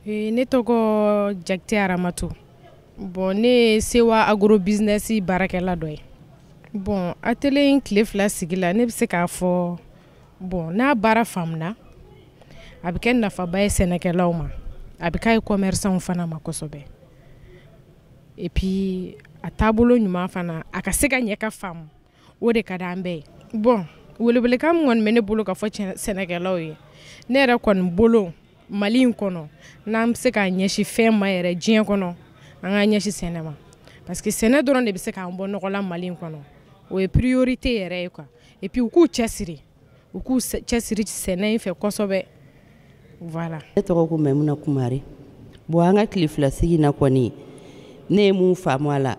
Ne tɔgɔ Jakite Aramatu. Bon, ne ye Sewa Agro Business baarakɛla dɔ ye. Bon, atelier in tile 2 sigi la, ne bɛ se k'a fɔ, bon, n'a baara faamuna, a bɛ kɛ nafaba ye sɛnɛkɛlaw ma, a bɛ k'a ye commerçants fana ma kosɛbɛ. Et puis a taabolo ɲuman fana, a ka se ka ɲɛ ka faamu, o de ka di an bɛɛ ye. Bon, welewelekan min kɔni bɛ ne bolo ka fɔ sɛnɛkɛlaw ye, ne yɛrɛ kɔni bolo, Mali in kɔnɔ, n'an bɛ se k'a ɲɛsin fɛn ma yɛrɛ diɲɛ kɔnɔ, an k'an ɲɛsin sɛnɛ ma, parce que sɛnɛ dɔrɔn de bɛ se k'an bɔ nɔgɔ la Mali in kɔnɔ. O ye priorité yɛrɛ ye quoi. Et puis u k'u cɛsiri, u k'u cɛsiri sɛnɛ in fɛ kosɛbɛ. Voilà. Ne tɔgɔ ko Maimuna Kumare. Bon, an ka tile 2 sigi na kɔni, ne ye mun faamu a la,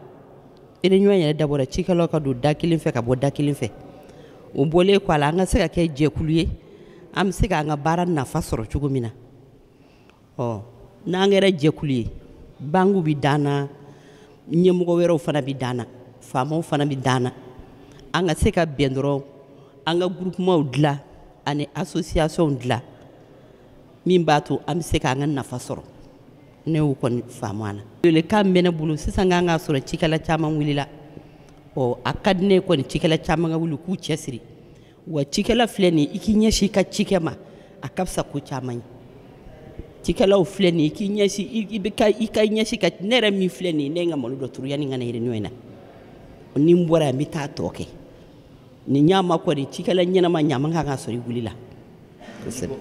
réunion yɛrɛ dabɔra cikɛlaw ka don da kelen fɛ ka bɔ da kelen fɛ. O bɔlen kɔ a la, an ka se ka kɛ jɛkulu ye, an bɛ se k'an ka baara nafa sɔrɔ cogo min na. Ɔ, n'an kɛra jɛkulu ye, banques bɛ d'an na, ɲɛmɔgɔ wɛrɛw fana bɛ d'an na, faamaw fana bɛ d'an na. An ka se ka bɛn dɔrɔn, an ka groupements dilan ani associations dilan, min b'a to an bɛ se k'an ka nafa sɔrɔ. Ne y'o kɔni faamu a la. Welekan bɛ ne bolo sisan, k'an k'a sɔrɔ cikɛla caman wulila. Ɔ, a ka di ne ye kɔni, cikɛla caman ka wuli k'u cɛsiri. Wa cikɛla filɛ nin ye, i k'i ɲɛsin i ka cikɛ ma, a ka fisa ko caman ye. Cikɛlaw filɛ nin ye, i k'i ɲɛsin, i bɛ ka i ka ɲɛsin ka. Ne yɛrɛ min filɛ nin ye, ne ye n ka malo dɔ turu yanni n ka na réunion in na. Ni n bɔra yan, n bɛ taa tɔ kɛ. Nin ɲama kɔni, cikɛla ɲɛnama ɲama kan ka sɔrɔ i wulila kosɛbɛ.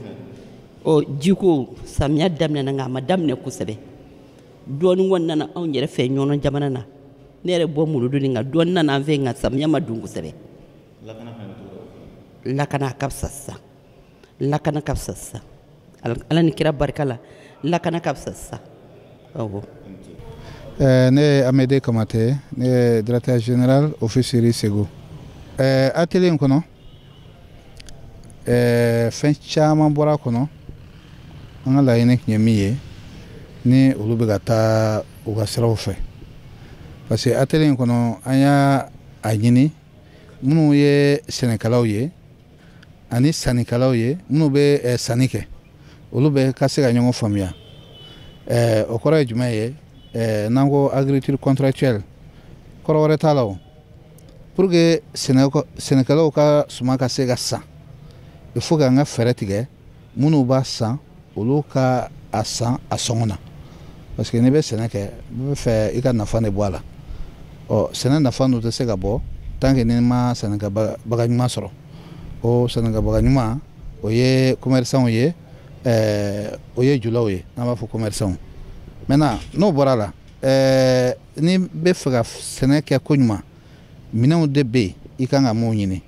Ɔ, jiko, samiya daminɛna, nka a ma daminɛ kosɛbɛ. Dɔɔni kɔni nana anw yɛrɛ fɛ Ɲɔnɔ jamana na. Ne yɛrɛ bɔ Molodoni, nka dɔɔni nana an fɛ, nka samiya ma don kosɛbɛ. Lakana a ka fisa sisan, lakana ka fisa sisan, Ala ni kira barika la, lakana ka fisa sisan, awɔ. Ne ye Amede Kamate, ne ye directeur général Office Riz Segu. Atelier in kɔnɔ, fɛn caman bɔra a kɔnɔ. An ka laɲini tun ye min ye, ni olu bɛ ka taa u ka siraw fɛ, parce que atelier in kɔnɔ, an y'a a ɲini minnu ye sɛnɛkɛlaw ye ani sannikɛlaw ye, minnu bɛ sanni kɛ, olu bɛ ka se ka ɲɔgɔn faamuya. O kɔrɔ ye jumɛn ye? N'an ko agriculture contractuelle, kɔrɔ wɛrɛ t'a la. O pour que sɛnɛkɛlaw ka suman ka se ka san, il faut que an ka fɛɛrɛ tigɛ, minnu b'a san, olu ka a san a sɔngɔ na, parce que n'i bɛ sɛnɛ kɛ, i bɛ fɛ i ka nafa de bɔ a la. Ɔ, sɛnɛ nafa dun tɛ se ka bɔ tant que n'i ma sɛnɛkɛbaga ɲuman sɔrɔ. O sɛnɛkɛbaga ɲuman, o ye commerçant ye, o ye julaw ye, n'an b'a fɔ commerçant. Maintenant, n'o bɔra la, n'i bɛ fɛ ka sɛnɛ kɛ ko ɲuman, minɛnw de bɛ yen i kan ka mun ɲini.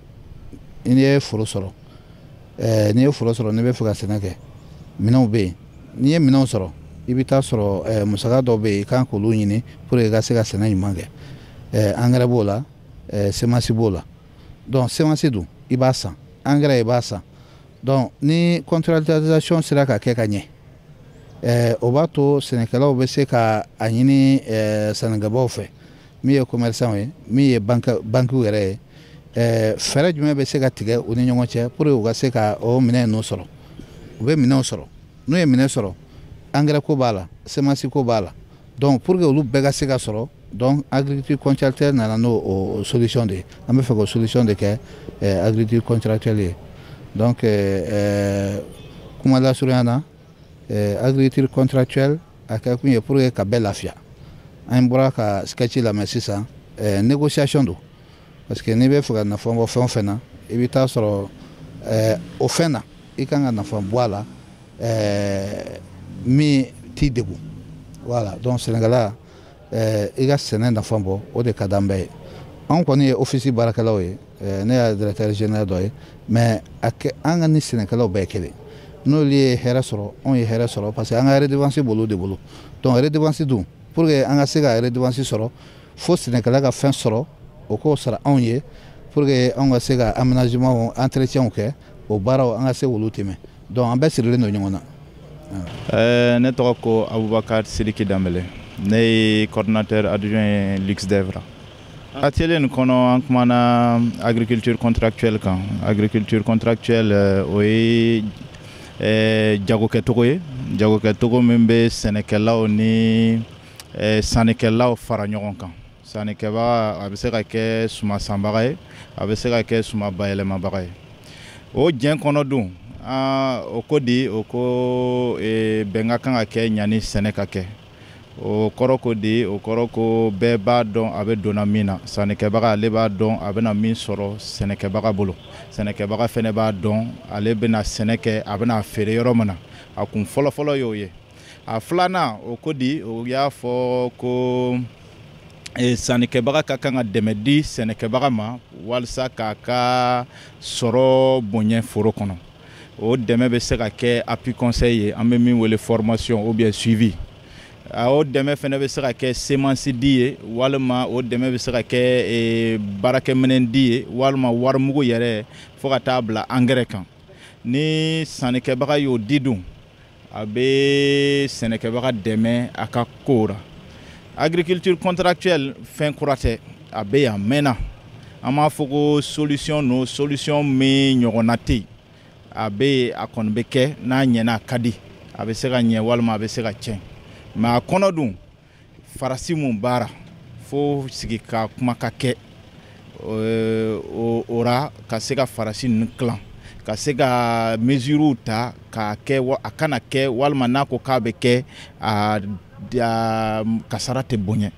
N'i ye foro sɔrɔ, n'i ye foro sɔrɔ, n'i bɛ fɛ ka sɛnɛ kɛ, minɛnw bɛ yen. N'i ye minɛnw sɔrɔ, i bɛ taa sɔrɔ musaka dɔw bɛ yen, i kan k'olu ɲini pour que i ka se ka sɛnɛ ɲuman kɛ. Engrais b'o la, semence b'o la. Donc semence dun, i b'a san, engrais i b'a san. Donc ni contractualisation sera ka kɛ ka ɲɛ, o b'a to sɛnɛkɛlaw bɛ se ka a ɲini sannikɛbaaw fɛ, min ye commerçant ye, min ye banque yɛrɛ ye, fɛɛrɛ jumɛn bɛ se ka tigɛ u ni ɲɔgɔn cɛ pour que u ka se ka o minɛn ninnu sɔrɔ. U bɛ minɛnw sɔrɔ, n'u ye minɛn sɔrɔ, engrais ko b'a la, semence ko b'a la. Donc pour que olu bɛɛ ka se ka sɔrɔ, donc agriculture contractuelle nana n'o o solution de ye. An bɛ fɛ k'o solution de kɛ agriculture contractuelle ye. Donc kuma lasurunya na, agriculture contractuelle a kɛ kun ye pour que ka bɛɛ lafiya. An bɔra ka sketch lamɛn sisan, négociation don, parce que n'i bɛ fɛ ka nafa bɔ fɛn o fɛn na, i bɛ taa sɔrɔ o fɛn na, i kan ka nafa bɔ a la min t'i degun. Voilà. Donc sɛnɛkɛla, i ka sɛnɛ nafa bɔ, o de ka d'an bɛɛ ye. Anw kɔni ye office baarakɛlaw ye, ne y'a directeur général dɔ ye, mais a kɛ an ka ni sɛnɛkɛlaw bɛɛ ye kelen. N'olu ye hɛrɛ sɔrɔ, anw ye hɛrɛ sɔrɔ, parce que an ka redevance b'olu de bolo. Donc redevance dun, pour que an ka se ka redevance sɔrɔ, fo sɛnɛkɛla ka fɛn sɔrɔ, o k'o sara anw ye, pour que anw ka se ka aménagement, entretien kɛ, o baaraw an ka se k'olu tɛmɛ. Donc an bɛɛ sirilen don ɲɔgɔn na. Ne tɔgɔ ko Abubakar Sidiki Danbele, ne ye coordinateur adjoint LuxDev. Atelier nin kɔnɔ, an kumana agriculture contractuelle kan. Agriculture contractuelle, o ye Jagokɛcogo ye, jagokɛcogo min bɛ sɛnɛkɛlaw ni sannikɛlaw fara ɲɔgɔn kan. Sannikɛbaga, a bɛ se ka kɛ suma sanbaga ye, a bɛ se ka kɛ suma bayɛlɛmabaga ye. O diɲɛ kɔnɔ dun, o ko di, o ko bɛn ka kan ka kɛ ɲani sɛnɛ ka kɛ. O kɔrɔ ko di? O kɔrɔ ko bɛɛ b'a dɔn a bɛ donna min na. Sannikɛbaga, ale b'a dɔn a bɛna min sɔrɔ sɛnɛkɛbaga bolo. Sɛnɛkɛbaga fɛnɛ b'a dɔn ale bɛna sɛnɛ kɛ, a bɛna feere yɔrɔ min na. A kun fɔlɔfɔlɔ y'o ye. A filanan, o ko di? O y'a fɔ ko sannikɛbaga ka kan ka dɛmɛ di sɛnɛkɛbaga ma walasa k'a ka sɔrɔ bonya foro kɔnɔ. O dɛmɛ bɛ se ka kɛ appui conseil ye, an bɛ min wele formation ou bien suivi. O dɛmɛ fɛnɛ bɛ se ka kɛ semence di ye, walima o dɛmɛ bɛ se ka kɛ baarakɛminɛn di ye, walima warimugu yɛrɛ, fo ka taa bila angɛrɛ kan. Ni sannikɛbaga y'o di dun, a bɛ sɛnɛkɛbaga dɛmɛ a ka ko la. Agriculture contractuelle, fɛn kura tɛ, a bɛ yan mɛnna. An b'a fɔ ko solution no, solution min ɲɔgɔnna tɛ yen. A bɛ yen, a kɔni bɛ kɛ. N'a ɲɛna, a ka di, a bɛ se ka ɲɛ walima a bɛ se ka tiɲɛ. Mais a kɔnɔ dun, farasi mun baara fo sigi ka kuma ka kɛ o ra, ka se ka farasi ninnu tilan, ka se ka mesures ta k'a kɛ, a kana kɛ, walima n'a ko k'a bɛ kɛ, a kasara tɛ bonya.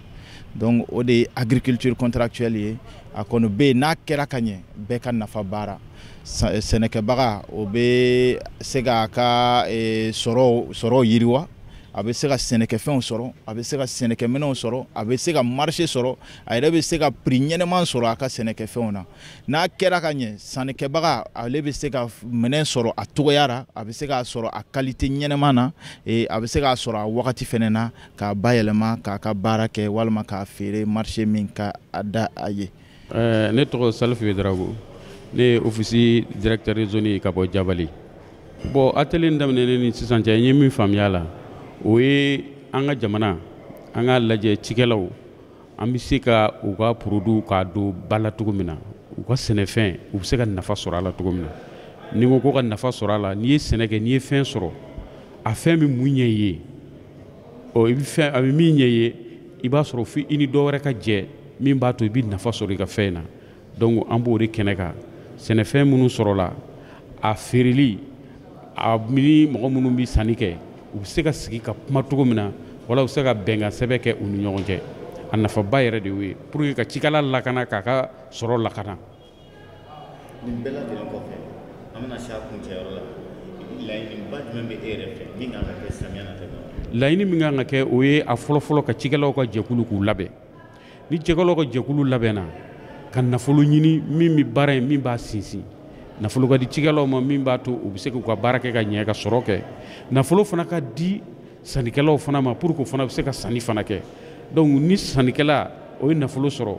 Donc o de ye agriculture contractuelle ye. A kɔni bɛ yen, n'a kɛra ka ɲɛ, bɛɛ ka nafa baara. Sɛnɛkɛbaga, o bɛ se k'a ka sɔrɔ yiriwa, a bɛ se ka sɛnɛkɛfɛnw sɔrɔ, a bɛ se ka sɛnɛkɛminɛnw sɔrɔ, a bɛ se ka marché sɔrɔ, a yɛrɛ bɛ se ka prix ɲɛnɛman sɔrɔ a ka sɛnɛkɛfɛnw na. N'a kɛra ka ɲɛ, sannikɛbaga, ale bɛ se ka minɛn sɔrɔ a togoya la, a bɛ se k'a sɔrɔ a qualité ɲɛnɛman na, a bɛ se k'a sɔrɔ a wagati fɛnɛ na, k'a bayɛlɛma, k'a ka baara kɛ, walima k'a feere marché min ka a da a ye. Ne tɔgɔ Salifu Yedrago, ne ye office directeur zone ye ka bɔ Jabali. Bon, atelier in daminɛnen ni sisan cɛ, n ye min faamuya la, o ye an ka jamana, an k'a lajɛ cikɛlaw, an bɛ se ka u ka produit k'a don ba la cogo min na, u ka sɛnɛfɛn, u bɛ se ka nafa sɔrɔ a la cogo min na. N'i ko ko ka nafa sɔrɔ a la, n'i ye sɛnɛ kɛ, n'i ye fɛn sɔrɔ, a fɛn bɛ mun ɲɛ i ye? Ɔ, i bɛ fɛn, a bɛ min ɲɛ i ye, i b'a sɔrɔ fo i ni dɔ wɛrɛ ka jɛ min b'a to i bɛ nafa sɔrɔ i ka fɛn na. Donc an b'o de kɛnɛ kan. Sɛnɛfɛn minnu sɔrɔla, a feereli, a ni mɔgɔ minnu bɛ sanni kɛ, u bɛ se ka sigi ka kuma cogo min na, wala u bɛ se ka bɛnkan sɛbɛn kɛ u ni ɲɔgɔn cɛ. A nafaba yɛrɛ de y'o ye, pour que ka cikɛla lakana, k'a ka sɔrɔ lakana. Nin bɛɛ lajɛlen kɔfɛ, an bɛna se a kuncɛyɔrɔ la. Laɲiniba jumɛn bɛ e yɛrɛ fɛ min kan ka kɛ samiya nata la? Laɲini min kan ka kɛ, o ye a fɔlɔfɔlɔ ka cikɛlaw ka jɛkulu k'u labɛn. Ni cikɛlaw ka jɛkulu labɛnna, ka nafolo ɲini min bɛ baara in, min b'a sinsin. Nafolo ka di cikɛlaw ma min b'a to u bɛ se k'u ka baara kɛ ka ɲɛ, ka sɔrɔ kɛ. Nafolo fana ka di sannikɛlaw fana ma pour que o fana bɛ se ka sanni fana kɛ. Donc ni sannikɛla o ye nafolo sɔrɔ,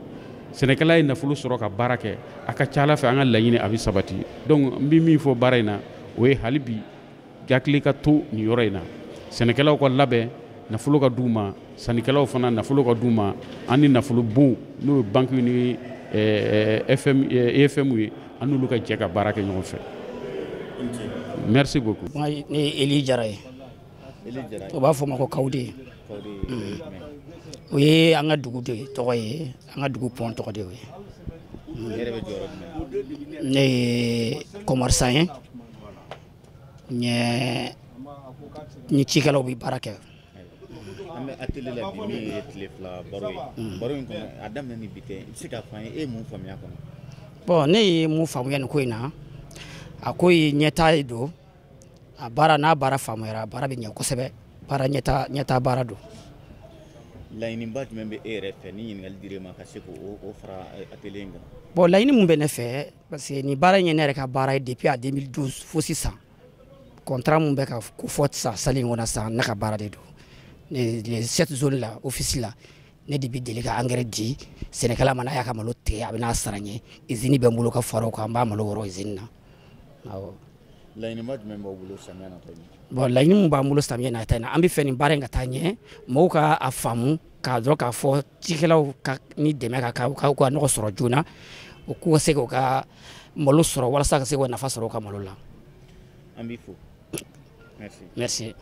sɛnɛkɛla ye nafolo sɔrɔ ka baara kɛ, a ka ca Ala fɛ, an ka laɲini a bɛ sabati. Donc n bɛ min fɔ baara in na, o ye hali bi hakili ka to nin yɔrɔ in na. Sɛnɛkɛlaw ka labɛn, nafolo ka d'u ma, sannikɛlaw fana nafolo ka d'u ma. An ni nafolo bon, n'o ye banque ni FM, EFM ye, an n'olu ka jɛ ka baara kɛ ɲɔgɔn fɛ. Merci beaucoup. Ne ye Eli Jara ye, o b'a fɔ ma ko Kawude. O ye an ka dugu de tɔgɔ ye, an ka dugu pɔn tɔgɔ de y'o ye. Ne ye commerçant ye, n ye ni cikɛlaw bɛ baara kɛ. An bɛ atelier la bi min ye tile 2 baro ye. Baro in kɔnɔ, a daminɛ ni bi tɛ, i bɛ se k'a fɔ an ye, e ye mun faamuya kɔnɔ? Bon, ne ye mun faamuya nin ko in na, a ko ye ɲɛtaa de don. A baara, n'a baara faamuyara, a baara bɛ ɲɛ kosɛbɛ. Baara ɲɛta baara don. Laɲiniba jumɛn bɛ e yɛrɛ fɛ ni ɲininkali dir'e ma ka se k'o fara atelier in kan? Bon, laɲini mun bɛ ne fɛ, parce que nin baara in ye ne yɛrɛ ka baara ye depuis a 2012 fo sisan. Contrat mun bɛ ka ko fɔ sisan salle in kɔnɔ sisan, ne ka baara de don. Les sept zones la, office la, ne de bɛ deli ka engrais di sɛnɛkɛla ma. N'a y'a ka malo tigɛ, a bɛ n'a sara n ye. Usine bɛ n bolo ka fara o kan, n b'a malo wɔrɔ usine na, awɔ. Laɲiniba jumɛn b'aw bolo samiya nata in? Bon, laɲini mun b'an bolo samiya nata in na, an bɛ fɛ nin baara in ka taa ɲɛ, mɔgɔw ka a faamu k'a dɔn k'a fɔ cikɛlaw ka ni dɛmɛ ka kan, u ka nɔgɔ sɔrɔ joona, u k'u ka se k'u ka malo sɔrɔ walasa ka se k'u nafa sɔrɔ u ka malo la. An b'i fo. Merci. Merci.